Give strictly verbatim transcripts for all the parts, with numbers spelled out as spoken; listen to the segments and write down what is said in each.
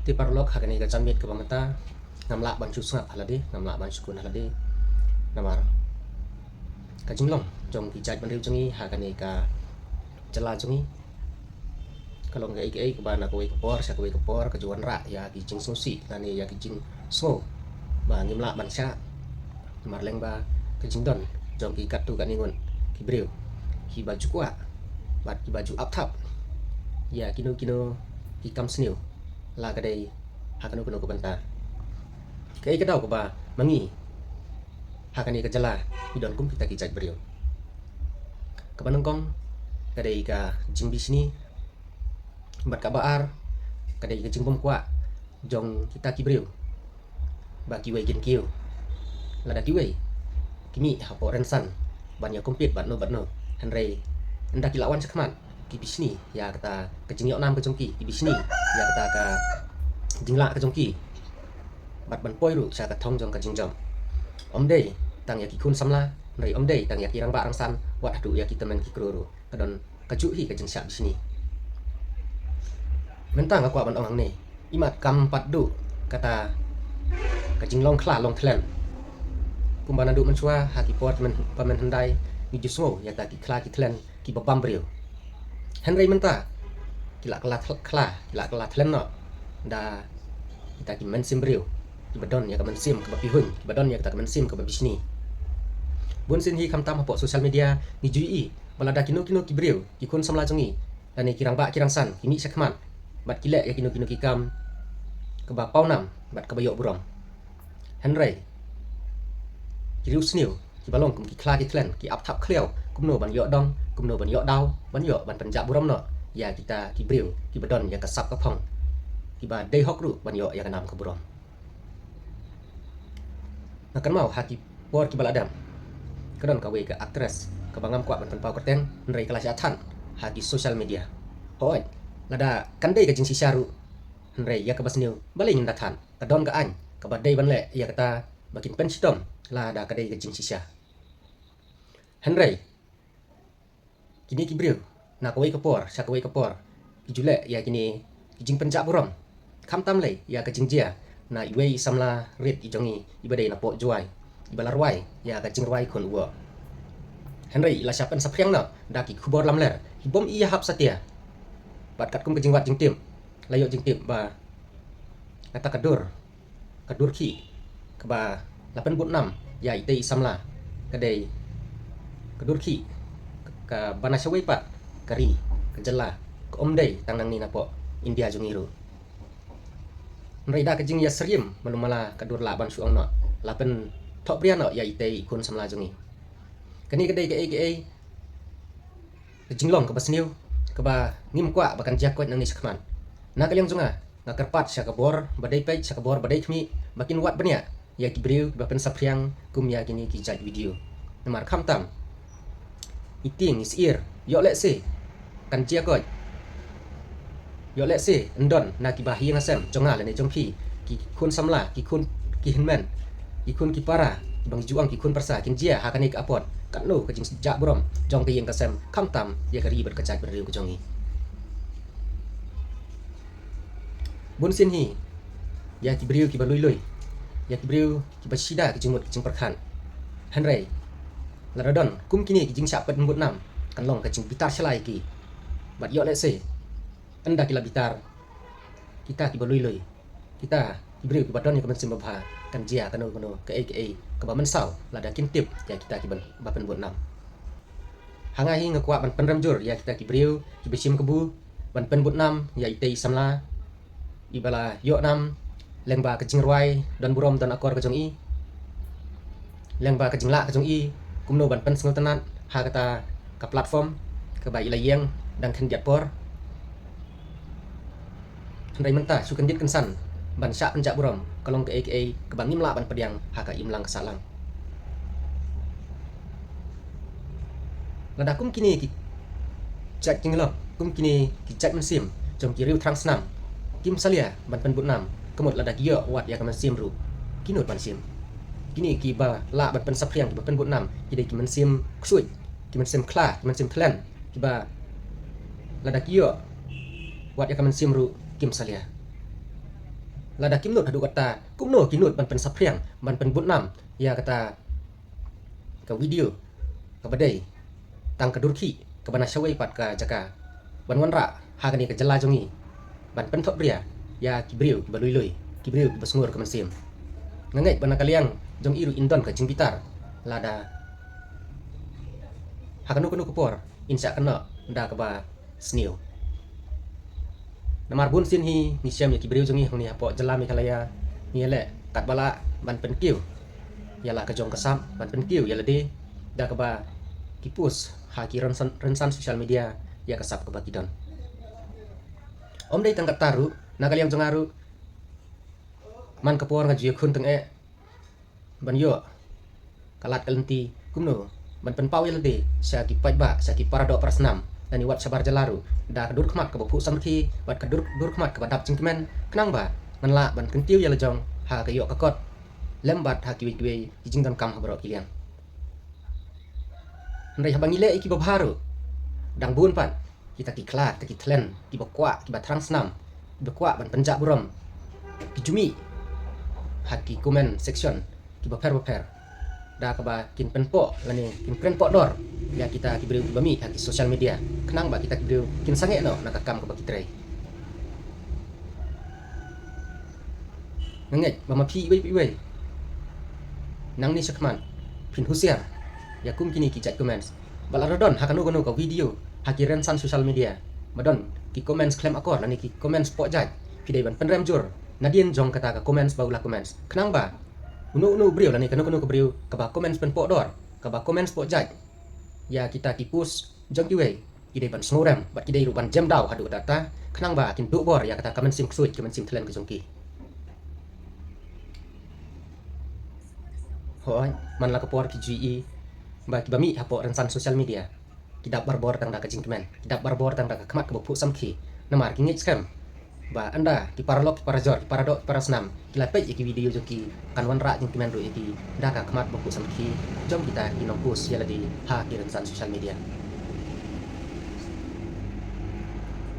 Te paralok, ha kane ka janmiet kaba mynta ngam lah ban shu sngap ha lade, ngam lah ban shu khun ha lade. Namar ka jinglong jong ki jaitbynriew jong ngi ha kane ka jylla jong ngi ka long kaei kaei kaba na kawei ka por sha kawei ka por ka ju wanrah ïa ki jingsngewsih lane ïa ki jingsngew ba ngim lah ban shah. Namar lyngba ka jingdon jong ki katto katne ngut ki briew kiba ju kwah bad kiba ju ap thap ïa kino kino ki kam sniew, la ka dei ha kano kano ka bynta. Kaei ka daw kaba ma ngi ha kane ka jylla ngi don kum kita ki jaitbynriew? Kaba nyngkong ka dei ka jingbishni, bad kaba ar ka dei ka jingbymkwah jong kita ki briew ba kiwei kin kiew. Lada kiwei ki mih hapoh rynsan ban ïa compete bad no bad no, hynrei ynda ki la wan shakhmat ki bishni ïa kata ka jingïohnam ka jong ki, ki bishni ïa kata ka jinglah ka jong ki, bad ban poi ruh sha ka thong jong ka jingjop. Ym dei tang ïa ki khun samla, hynrei ym dei tang ïa ki rangbah rangsan, wat haduh ïa ki tymmen ki kro ruh ka don kajuh hi ka jingshah bishni. Mynta nga kwah ban ong hangne, imat kam pat duh kata ka jinglong khla long thlen. Kumba naduh mynshuwa ha ki por ba mynhyndai ngi ju sngew ïa kata ki khla ki thlen kiba bam briew. Hynrei mynta ki la khla, khla, ki la khla thlen noh da kita ki mynsiem briew kiba don ïa ka mynsiem kaba pihuiñ, kiba don ïa kata ka mynsiem kaba bishni. Bunsien hi khamtam hapoh social media ngi ju ïohi ba lada kino kino ki briew, ki khun samla jong ngi lane ki rangbah ki rangsan ki mih shakhmat bad ki leh ïa kino kino ki kam kaba pawnam bad kaba ïoh burom, hynrei ki riewsniew kiba long kum ki khla ki thlen ki ap thap khliaw kumno ban ïoh dong, kumno ban ïoh daw ban ïoh ban pynjah burom noh ïa kita ki briew kiba don ïa ka sap ka phong, kiba dei hok ruh ban ïoh ïa ka nam ka burom. Nga kynmaw ha ki por kiba la dep ka don kawei ka actress kaba ngam kwah ban pynpaw kyrteng, hynrei ka la shah than ha ki social media. Hooid, lada kan dei ka jingshisha ruh, hynrei ïa kaba sniew balei ngin da than? Ka don ka aiñ kaba dei ban leh ïa kata ba kin pynshitom lada ka dei ka jingshisha. Hynrei kine ki briew na kawei ka por sha kawei ka por ki ju leh ïa kine ki jingpynjah burom, khamtam lei ïa ka jingjia na iwei i samla rit i jong ngi iba dei na Pohjwai, iba la rwai ïa ka jingrwai Khun u Woh. Hynrei i la shah pynsaphriang noh da ki khubor lamler, ki bym i ïahap satia. Bad katkum ka jingwad jingtip, la ïoh jingtip ba kata ka dur, ka dur khih kaba la pynbud nam ïa itei i samla ka dei ka dur khih kaba na shawei pat ka ri, ka jylla, ka ym dei tang nangne napoh India jong ngi ruh. Hynrei da ka jingïasyriem malu mala ka dur lah ban shu ong noh, la pynthohbria noh ïa itei i khun samla jong ngi. Kane ka dei kaei kaei ka jinglong kaba sniew kaba ngim kwah ba kan jia koit nangne shakhmat. Na ka liang jong nga, nga kyrpad sha ka bor ba dei peit, sha ka bor ba dei khmih, ba kin wad bniah ïa ki briew ba pynsaphriang kum ïa kine ki jait video. Namar khamtam i tieng i syier, ïoh lehse kan jia koit, ïoh lehse yn don na kiba ha ïing ha sem jong nga lane jong phi, ki khun samla, ki khun ki hynmen, ki khun ki para, ba ngi ju ong ki khun pyrsa, kin jia ha kane ka apot katno ka jingjah burom jong ka ïing ka sem, khamtam ïa ka ri bad ka jaitbynriew ka jong ngi. Bunsien hi ïa ki briew kiba lui lui, ïa ki briew kiba shida ki jingmut ki jingpyrkhat. Hynrei lada don kum kine ki jingshah pynbud nam, kan long ka jingbitar shlai ïa ki. Bad ïoh lehse ynda ki la bitar, kita kiba lui lui, kita ki briew kiba don ïa ka mynsiem babha, kan jia kano kano kaei kaei kaba mynsaw lada kin tip ïa kita kiba pynbud nam. Ha nga hi nga kwah ban pynrem jur ïa kita ki briew kiba shim kabu ban pynbud nam ïa itei i samla iba la ïoh nam lyngba ka jingrwai don burom don akor ka jong i, lyngba ka jinglah ka jong i kumno ban pynsngewtynnat ha kata ka platform kaba i la ïeng dang khyndiat por. Hynrei mynta shu kyndit kynsan ban shah pynjah burom ka long kaei kaei kaba ngim lah ban pdiang ha ka imlang ka sahlang. Lada kum kine ki jait jinglong, kum kine ki jait mynsiem jong ki riew thrang snam kim salia ban pynbud nam, ka mut lada ki ïoh wat ïa ka mynsiem ruh ki nud ban shim. Kine kiba lah ban pynsaphriang, kiba pynbud nam, ki dei ki mynsiem ksuid, ki mynsiem khla, ki mynsiem thlen, kiba lada ki ïoh wat ïa ka mynsiem ruh kim salia. Lada kim nud haduh katta, kumno ki nud ban pynsaphriang, ban pynbud nam ïa kata ka video kaba dei tang ka dur khih kaba na shawei pat ka jaka ban wanrah ha kane ka jylla jong ngi ban pynthop bria ïa ki briew kiba lui lui, ki briew kiba sngur ka mynsiem. Nga ngeit ba na ka liang jong i ruh in don ka jingbitar lada ha kano kano ka por in shah kynnoh da kaba sniew. Namar bun sien hi ngi shem ïa ki briew jong ngi hangne hapoh jylla Meghalaya, ngi ïaleh katba lah ban pynkiew ïa la ka jong ka sap, ban pynkiew ïa lade da kaba ki post ha ki rynsan, rynsan social media ïa ka sap kaba ki don. Ym dei tang katta ruh, na ka liang jong nga ruh man ka por nga ju ïakhun tyngeh ban ïoh ka lad ka lynti kumno ban pynpaw ïa lade sha ki paidbah, sha ki paradoh parasnam lane wat shabar jylla ruh da ka dur khmat kaba phuh samrkhie bad ka dur, dur khmat kaba dap jingkmen, khnang ba ngan lah ban kyntiew ïa la jong ha ka ïoh ka kot lem bad ha kiwei kiwei ki jingdonkam ha baroh ki liang. Hynrei haba ngi leh ïa kiba bha ruh dang bun pat kita ki khlad, kita ki thlen kiba kwah, kiba thrang snam, kiba kwah ban pynjah burom, ki ju mih ha ki comment section kiba pher ba pher da kaba kin pynpoh lane kin kren poh dor ïa kita ki briew kiba mih ha ki social media, khnang ba kita ki briew kin sangeh noh na ka kam kaba ki trei. Nga ngeit ba ma phi iwei pa iwei nangne shakhmat phin husiar ïa kum kine ki jait comments. Ba lada don ha kano kano ka video ha ki rynsan social media ba don ki comments khlem akor lane ki comments poh jait, phi dei ban pynrem jur nadien jong kata ka comments ba u la comments, khnang ba uno uno u briew lane kano kano ka briew kaba comments pynpoh dor, kaba comments poh jait ïa kita ki post jong kiwei, ki dei ban sngewrem bad ki dei ruh ban jem daw haduh katta, khnang ba kin duh bor ïa kata ka mynsiem ksuid, ka mynsiem thlen ka jong ki. Hooid, man la ka por ki ju ïohi ba kiba mih hapoh rynsan social media ki dap barabor tang da ka jingkmen, ki dap barabor tang da ka khmat kaba phuh samrkhie, namar ki ngeit skhem ba ynda ki paralok, ki parajor, ki paradoh, ki parasnam ki la peit ïa ki video jong ki, kan wanrah jingkmen ruh ïa ki da ka khmat ba phuh samrkhie jong kita ki nongpost ïa lade ha ki rynsan social media.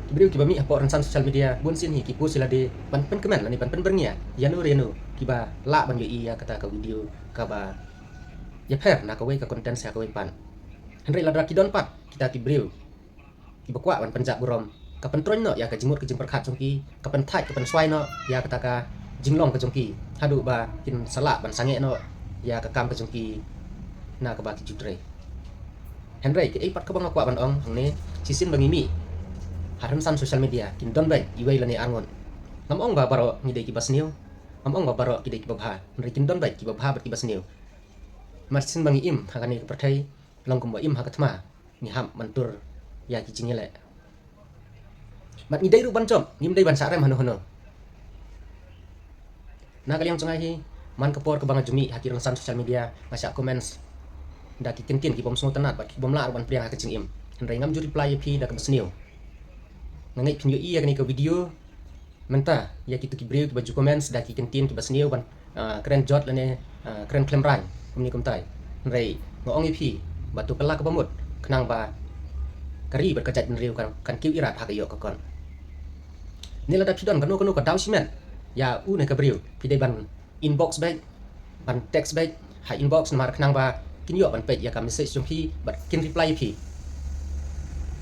Ki briew kiba mih hapoh rynsan social media bun sien hi ki post ïa lade ban pynkmen lane ban pynbyrngia ïano re ïano kiba lah ban ïohi ïa kata ka video kaba ïapher na kawei ka content sha kawei pat. Hynrei lada ki don pat kita ki briew kiba kwah ban pynjah burom, ka pyntroiñ noh ïa ka jingmut ka jingpyrkhat jong ki, ka pynthait, ka pynswai noh ïa kata ka jinglong ka jong ki haduh ba kin sa lah ban sangeh noh ïa ka kam ka jong ki na kaba ki ju trei. Hynrei kaei pat kaba nga kwah ban ong hangne, shisien ba ngi mih ha rynsan social media kin don beit iwei lane arngut. Ngam ong ba baroh ngi dei kiba sniew, ngam ong ba baroh ki dei kiba bha, hynrei kin don beit kiba bha bad kiba sniew. Mar shisien ba ngi im ha kane ka pyrthei long kumba im ha ka thma, ngi hap ban tur ïa ki jingïaleh. Bad ngi dei ruh ban jop, ngim dei ban shah rem hano hano. Na ka liang jong nga hi, man ka por kaba nga ju mih ha ki rynsan social media nga shah comments da ki kyntien ki bym sngewtynnat bad ki bym lah ruh ban pdiang ha ka jingim. Hynrei ngam ju reply ïa phi da kaba sniew. Nga ngeit phin ïohi ïa kane ka video mynta ïa kito ki briew kiba ju comments da ki kyntien kiba sniew ban, ah, kren jot lane, ah, kren khlem rang kumne kumtai. Hynrei nga ong ïa phi ba to kylla kaba mut khnang ba ka ri bad ka jaitbynriew kan, kan kiew irat ha ka ïoh ka kot. Ne lada phi don kano kano ka daw shimet ïa une ka briew, phi dei ban inbox beit, ban text beit ha inbox namar khnang ba kin ïoh ban peit ïa ka message jong phi bad kin reply ïa phi.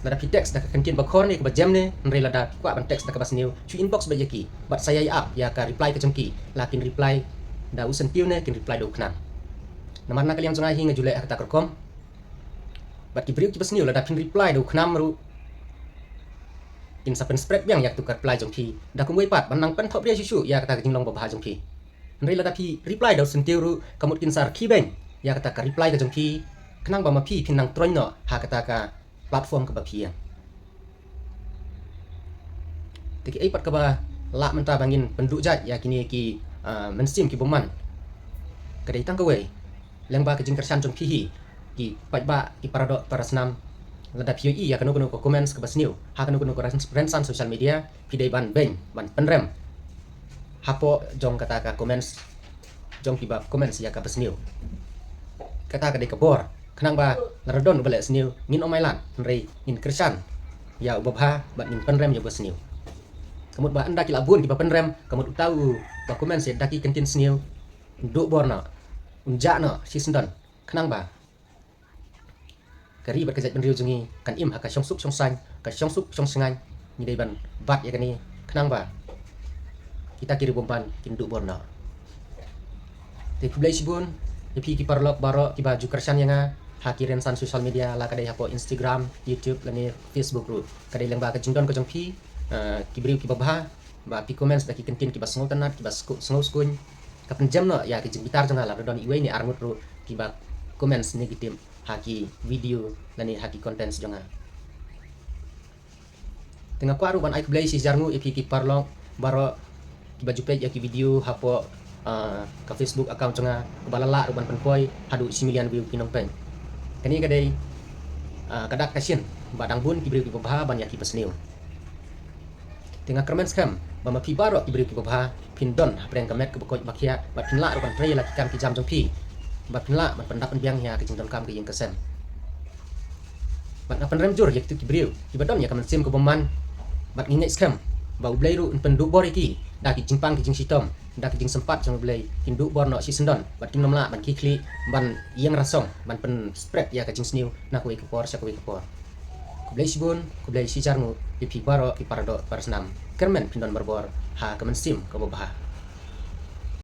Lada phi text da ka kyntien ba khor ne kaba jem ne, hynrei lada phi kwah ban text da kaba sniew, shu inbox beit ïa ki bad sa ïai ap ïa ka reply ka jong ki, la kin reply da u syntiew ne kin reply da u khnam. Namar na ka liang jong nga hi nga ju leh ha kata ka rukom. Bad ki briew kiba sniew lada phin reply da u khnam ruh kin sa pynspread biang ïa katu ka reply jong phi da kumwei pat ban nang pynthop bria shuh shuh ïa kata ka jinglong babha jong phi. Hynrei lada phi reply da u syntiew ruh ka mut kin sa rkhie beiñ ïa kata ka reply ka jong phi, khnang ba ma phi phin nang troiñ noh ha kata ka platform kaba phi ïeng. Te kiei pat kaba lah mynta ba ngin pynduh jait ïa kine ki, ah, mynsiem ki bymman. Ka dei tang kawei, lyngba ka jingkyrshan jong phi hi ki paidbah, ki paradoh parasnam, lada phi ïohi ïa kano kano ka comments kaba sniew ha kano kano ka ryn-, rynsan social media, phi dei ban beiñ, ban pynrem hapoh jong kata ka comments jong kiba comments ïa kaba sniew. Kata ka dei ka bor, khnang ba lada don uba leh sniew ngin ym ailad, hynrei ngin kyrshan ïa uba bha bad ngin pynrem ïa uba sniew. Ka mut ba ynda ki la bun kiba pynrem, ka mut uta u ba comment sa da ki kyntien sniew un duh bor noh, un jah noh shisyndon, khnang ba ka ri bad ka jaitbynriew jong ngi kan im ha ka shongsuk shongsaiñ, ka shongsuk shongshngaiñ. Ngi dei ban bat ïa kane, khnang ba kita ki riewbympan kin duh bor noh. Te khublei shibun ïa phi ki paralok baroh kiba ju kyrshan ïa nga ha ki rynsan social media, la ka dei hapoh Instagram, YouTube lane Facebook ruh. Ka dei lyngba ka jingdon ka jong phi, eh, ki briew kiba bha ba phi comment da ki kyntien kiba sngewtynnat, kiba sku-, sngewskuiñ. Ka pynjem noh ïa ki jingbitar jong nga lada don iwei ne arngut ruh kiba comment negative ha ki video lane ha ki contents jong nga. Te nga kwah ruh ban ai khublei shi hajar nguh ïa phi ki paralok baroh kiba ju peit ïa ki video hapoh, ah, ka Facebook account jong nga, kaba la lah ruh ban pynpoi haduh shi million view ki nongpeit. Kane ka dei, ah, ka dak ka shin ba dang bun ki briew kiba bha ban ïa ki basniew. Te nga kyrmen skhem ba ma phi baroh ki briew kiba bha phin don hapdeng ka met kaba koit ba khiah, bad phin lah ruh ban trei ïa la ki kam ki jam jong phi, bad phin lah ban pyndap pynbiang ïa ka jingdonkam ka ïing ka sem. Bad nga pynrem jur ïa kitu ki briew kiba don ïa ka mynsiem ka bymman. Bad ngi ngeit skhem ba U Blei ruh un pynduh bor ïa ki da ki jingpang ki jingshitom, da ki jingsympat jong U Blei, kin duh bor noh shisyndon, bad kin nym lah ban khie khlieh ban ïeng rasong ban pynspread ïa ka jingsniew na kawei ka por sha kawei ka por. Khublei shibun, khublei shi hajar nguh ïa phi baroh ki paradoh parasnam. Kyrmen phin don barabor ha ka mynsiem kaba bha.